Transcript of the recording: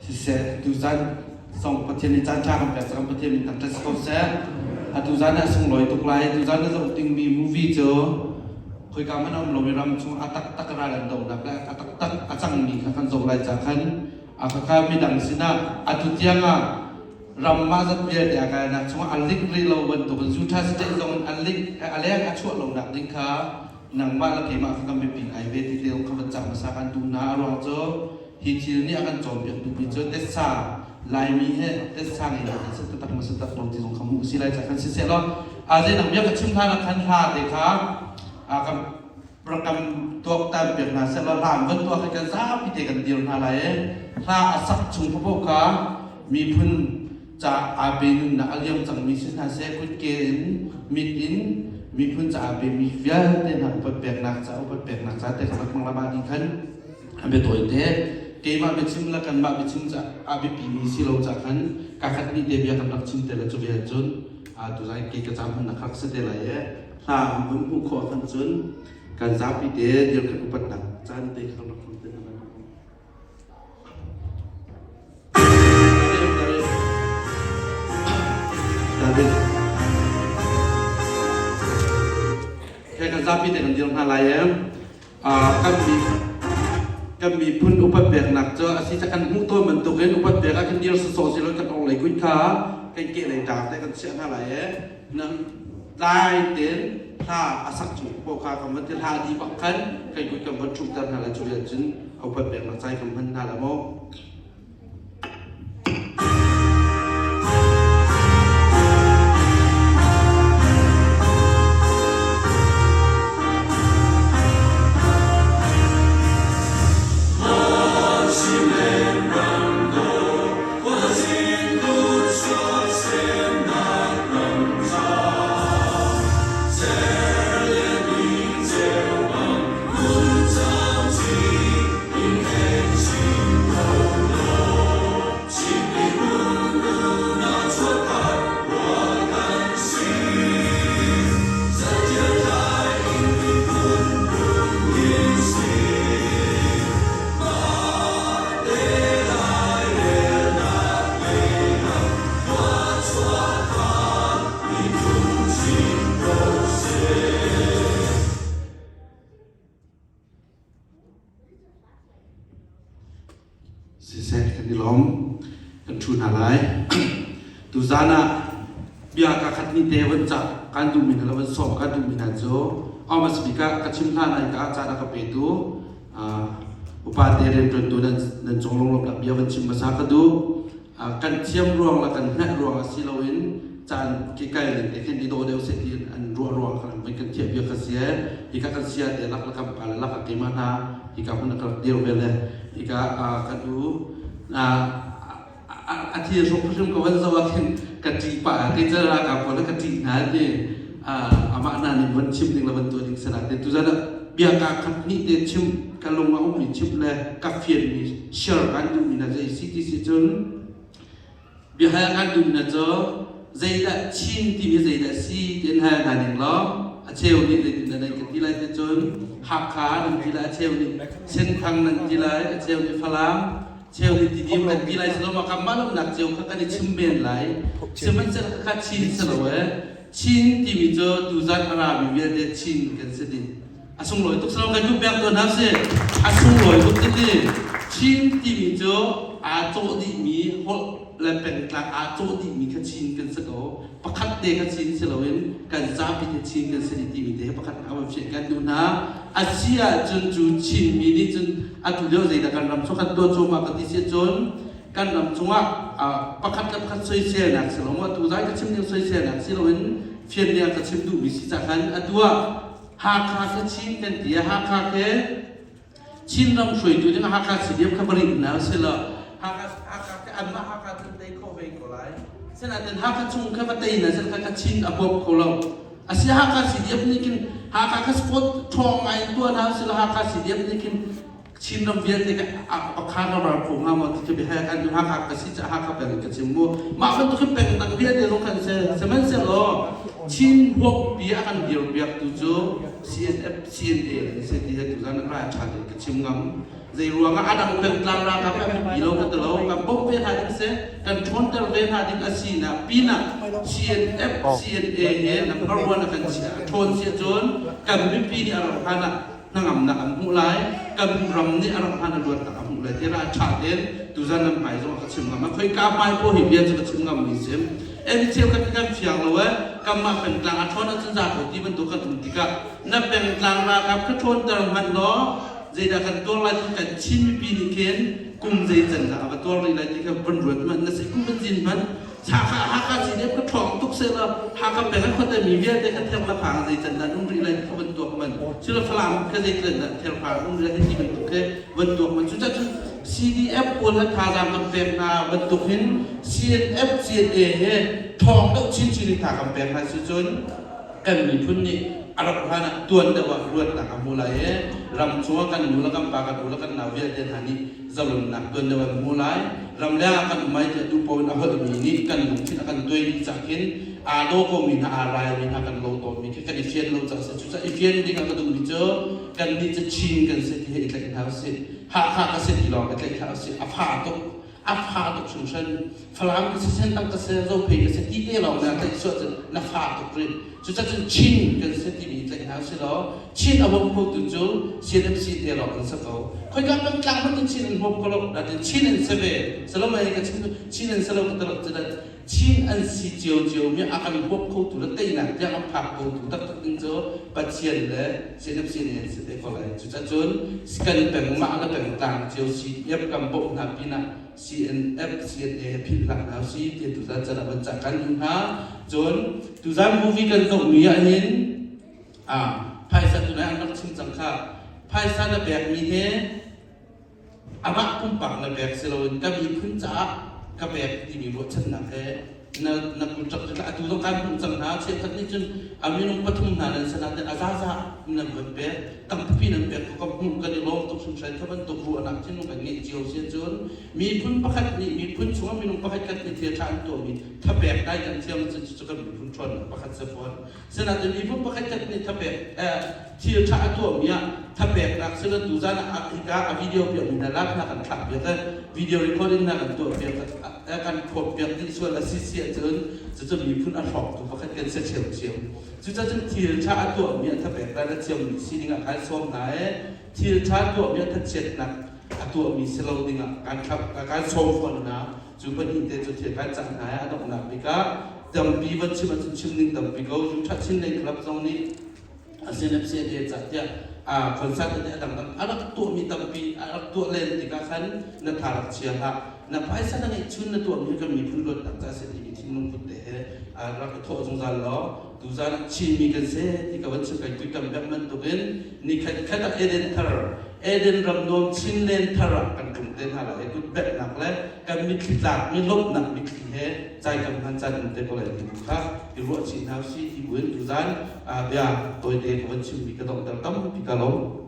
Siseh, tuzan zong Pathian nih caan ṭha kan pek cang Pathian min thangṭhat si ko seh. Atu zan ah sunglawi tuk lai. Tuzan na zoh dingmi movie cu khoika hmanh a um lomi ram chung a taktak ral an dohnak le a taktak a cangmi kha kan zoh lai ca khan a khakha midang sinah atu tiang ah ram mah zat vialte a kainak chungah a lik rih lo bantukin Utah State zong in a lik a leng a chuah lonak ding kha nangmah le keimah kha kan biapi ngai ve ti te kha van cang hmasa kan duh hna. A ruang cu hi thil nih a kan cawnpiak duhmi cu tetsa Laimi he tetsa ngei kan si taktak maw si tak lo ti zong kha hmuh si lai ca khan siseh law a zeidang bia ka chim hlan ah khan hla te kha a kan rak kan tuaktan piak hna seh law hla an van tuak hi kan zapi te kan dir hna lai i hla a sak chung paoh kha miphun ca aa pe nunnak a liam cangmi si hna seh kutke in mit in miphun ca aa pemi vialte hna upat peknak ca upat peknak ca te kha rak hmang lama ding khan a biatawi te keimah biachim le kanmah biachim ca a biapimi si lo ca khan ka khat nih te bia kan rak chim te le cu ve cun tuzai ke ka cam hman na kha si te lai e hla an vun hmuh khawh khan cun kan zapi te dir khan upatnak caan te khan rak hmang te hna. David. He kan zapi te kan dir hna lai em. Kan mi kan miphun upat peknak cu a si kan hmuh tawn bantukin upat pek ah kan dir sawsawh si lo kan ong lei kun kha kan ke lei ṭang te kan chiah hna lai e. Nang tlai ten hla a sak chung paoh kha kan van ti hla di bak khan kan kut kan van ṭhumter hna lai cu rian cun upat peknak cai kan hman hna la maw. Siseh kan i lawm. Kan ṭhu hna lai. Tuzaan ah bia ka khat ni te van cah kan duhmi hna le van sawm kan duhmi hna cu Thomas bik ah ka chim hlan ai ka caan a ka petu upa te rianṭuantu nan nan cung lunglawmhnak bia van chim hmasa ka duh. Kan thiam ruang le kan hngalh ruang ah si loin caan ke kal ning te khin i dawh deuh seh ti an ruah ruang khan van kan thiam bia kha si hi ka kan sia te lak le kan pa le lak a keimah hna hi ka hmun a ka rak dir ve le hi ka kan u a thil hrum hrim ko van zo ah khin ka ṭi pah kei cu ralkap pawl ka ṭih hna ti amah hna nih van chim ding le van tuah ding sana te tuzan ah bia ka khat hnih te chim ka lung a ummi chim le ka fianmi share kan duhmi na zei si ti si cun biahal kan duhmi na cu zeidah Chin timi zeidah si ti an hal hna ning law a cheu nih zeitindah nan kan ti lai ti cun Hakha nan ti lai a cheu nih Senthang nan ti lai a cheu nih Falam cheu nih Tidim nan ti lai silo ma kanmah lomnak cio kha kan i chim men lai sihmanhsehlaw kha Chin si lo e Chin timi cu tuzan a rami vialte Chin kan si dih a sunglawi tuk silo kan duh pek tuan hna si a sunglawi tuk titi Chin timi cu aa cawh dihmi holh le pengtlang aa cawh dihmi kha Chin kan si ko pakhat te kha Chin si loin kan zapi te Chin kan si dih timi te hi pakhat a van fian kan duh hna a si ahcun cu Chinmi nih cun atu lio zeidah kan ram chung kan tuah cuahmah ka ti si cun kan ram chungah pakhat le pakhat soiselnak si lo maw atu zai ka chim ning soiselnak si loin fian nih a ka chim duhmi si ca khan atu ah Hakha kha Chin kan ti Hakha khi Chinram hruaitu ding Hakha CDF kha bari hna si lo Hakha Hakha khi anmah Hakha cun tei kho ve ko lai sinain Hakha chung kha va tei na sel kha ka Chin a huap kho lo asi Hakha CDF nih khin Hakha kha sport ṭhawng ngai in tuah hna si lo Hakha CDF nih khin Chinram vialte ka pakha ka ral kho hnga maw ti khi bia kan duh Hakha ka si caah Hakha peng ka chim mu mah bantuk hin peng dang vialte zong kan si sihmanhsehlaw Chin huappi a kan dir biak tu cu CNF CNA an si ti he tuzan rai ṭha tein ka chim ngam zei ruangah a dang pengtlang ralkap kan biapi lo ka ti lo kan bawmh. hna ding a sinak pinah CNF, CNA he number one a kan chiah a ṭhawn si ahcun kan mipi nih a rak hlan ah hnangamnak an hmuh lai, kan ram nih a rak hlan a luatnak a hmuh lai ti ra ṭha tein tuzan nan hmai zong ah ka chim ngam. A khoika hmai paoh hi bia cu ka chim ngam mi si. Mi cheukhat kan fiang lo eh, kanmah pengtlang a ṭhawn ahcun za ko ti bantuk kan um tikah na pengtlang ralkap kha ṭhawnter hmanh law zeidah kan tuar lai ti kan Chin mipi nih khin kum zei can dah a va tuar rih lai ti kha van ruat hmanh na si kum van zin hmanh Hakha Hakha CDF ka ṭhawng tuk seh law Hakha peng a khuate mi vialte kha ther la phang zei can dah um rih lai ti kha van tuak man silo Falam kha zei can dah ther phang um rih lai ti bantuk khi van tuak man cucaah cun CDF pawl he thazaang kan pek hna bantuk hin CNF CNA he ṭhawng deuh chinchin in tha kan pek hna si cun kan miphun nih a rak hlan ah tuan deuh ah ruatnak a hmu lai i ram chungah kan nu le kan pa kan u le kan nau vialte hna nih zalonnak tuan deuh an hmu lai. Ramleng ah kan um ai tiah duh paoh in a holhmi nih kan lungthin a kan tuai dih cah khin aa daw komi hna aa raimi hna kan lo tawnmi khi kan i fian lo cah si. Cucaah i fian ding ah ka duhmi cu kannih cu Chin kan si ti hi i tlaih hna usih. Hakha ka si ti lawng i tlaih hlah usih. A fa tuk. A fa tuk hringhran. Falam ka si, Sentang ka si, Zophei ka si ti te lawng na tlaih suah cun na fa tuk rih. Cucacun Chin kan si timi tlaih hna usih law Chin a bawm khotu cu CNFC te lawng an si ko. Khoika kan tlang hmanh in Chin an bawm ko lo. Natin Chin an si ve. Salomon ka chim Chin an si lo ka ti lo. Cutan Chin an si ciocio mi a kan bawm khotu le teinak tiang a phak khotu taktak ding cu Pathian le CNFC nih an si te ko lai. Cucacun kan peng mah le pengtlang cio CDF kan bawmh hna pinah CNF CNA he philh hlah hna usih ti tuzan can ah van cah kan duh hna. Cun tuzan movie kan zohmi ah hin phaisa tunai an rak chim cang kha. Phaisa na pekmi he amah pumpak na pek si loin ka miphun caah ka pek timi ruahchannak he na na kut rak atu zong kan hmuh cang hna. Cheukhat nih cun a minung pathum hna nan sana te a zaza nan van pek tampi nan pek ko ka hmuh kan i lawm tuk hringhran. Kha bantuk ruahnak thinlung kan ngeih cio si cun miphun pakhat nih miphun chungah minung pakhat khat nih thil ṭha an tuahmi thapek dai kan thiam cun cucu kan miphun ṭhawnnak pakhat si fawn. Sinain miphun pakhat khat nih thapek thil ṭha a tuahmi ah thapeknak sila tuzan ah hika a video piakmi hna lak hna kan thlak piak video recording hna kan tuah piak kan phawt piak dih sual a si si ahcun cucu miphun a hrawktu pakhat kan si ṭhiamṭhiam. Cucaah cun thil ṭha a tuahmi a thapek dan a thiammi si dingah kai sawm hna i thil ṭha tuahmi a thachiatnak a tuahmi si lo dingah kan thlap kan sawm fawn hna. Cu pahnih te cu thil kan cah hna i a donghnak bik ah tampi van chim ahcun chim ning tampi ko. Utah Chin Lei Club zong nih a CNFCNA cah tiah a concert te a dangdang a rak tuahmi tampi a rak tuah len tikah khan na tha rak chia hlah. Na phaisa na ngeih chun na tuahmi kan miphun luatnak ca si timi thinlung put te he rak i thawh zungzal law tuzan ah Chinmi kan si ti ka van chim kai tuitam bek bantukin nikhat khat ah Eden thar Eden ram nuam Chinland thar ah kan tlung te hna lai. Kut beknak le kan mitthli tlak mi lawmhnak mitthli he cai kan hman caan um te ko lai ti kha i ruah chih hna usih ti buin tuzan bia tawite ka van chimmi ka donghter tampi ka lawm.